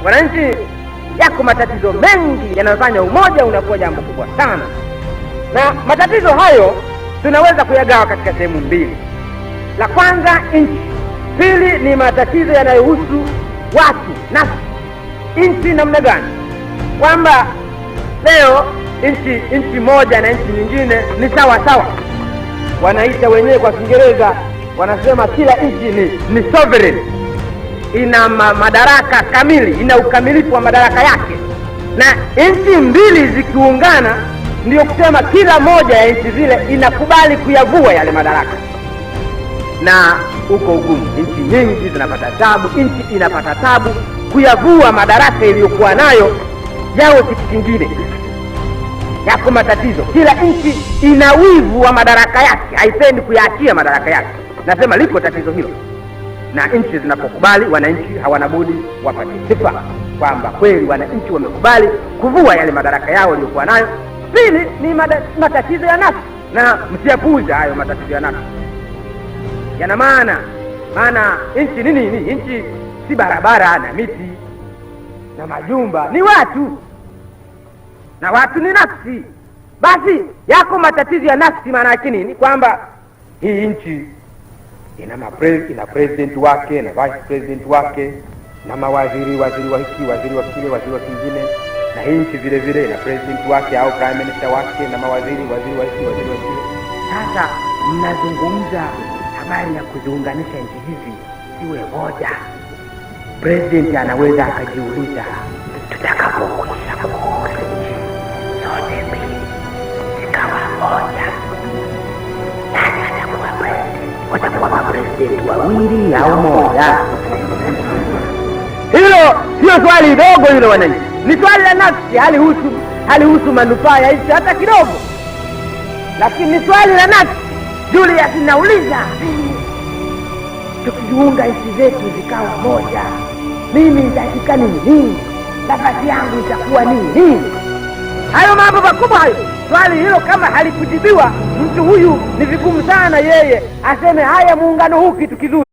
Wananchi, yako matatizo mengi yanayofanya umoja unakuwa jambo kubwa sana, na matatizo hayo tunaweza kuyagawa katika sehemu mbili. La kwanza nchi, pili ni matatizo yanayohusu watu, nafsi. Nchi namna gani? Kwamba leo nchi moja na nchi nyingine ni sawa sawa, wanaita wenyewe kwa Kiingereza wanasema kila nchi ni sovereign, ina madaraka kamili, ina ukamilifu wa madaraka yake, na nchi mbili zikiungana, ndiyo kusema kila moja ya nchi zile inakubali kuyavua yale madaraka, na uko ugumu. Nchi nyingi zinapata tabu, nchi inapata tabu kuyavua madaraka iliyokuwa nayo yawe kitu kingine. Yako matatizo, kila nchi ina wivu wa madaraka yake, haipendi kuyaachia madaraka yake. Nasema liko tatizo hilo, na nchi zinapokubali, wananchi hawana budi wapate sifa kwamba kweli wananchi wamekubali kuvua yale madaraka yao waliokuwa nayo. Pili ni matatizo ya nafsi, na msiyapuuze hayo matatizo ya nafsi, yana maana. Maana nchi ni nini? Nchi si barabara na miti na majumba, ni watu, na watu ni nafsi. Basi yako matatizo ya nafsi, maana yake nini? Kwamba hii nchi ina president wake na vice president wake na mawaziri, waziri wa hiki, waziri wa kile, waziri wa kingine, na hii nchi vile vile ina president wake au prime minister wake na mawaziri, waziri wa hiki, waziri wa kile. Sasa mnazungumza habari ya kuziunganisha nchi hizi ziwe moja. President anaweza akajiuliza, tutakapokwisha kuunda nchi zote mbili zikawa moja, nani atakuwa president? Watakuwa mapresident wawili au moja? Hilo sio swali dogo hilo, wananchi, ni swali la nafsi, halihusu manufaa ya nchi hata kidogo, lakini ni swali la nafsi. Julius, nauliza, tukijiunga nchi zetu zikawa moja, mimi nitashika nini? Nafasi yangu itakuwa nini? Hayo mambo makubwa hayo. Swali hilo kama halikujibiwa, mtu huyu ni vigumu sana yeye aseme haya, muungano huu kitu kizuri.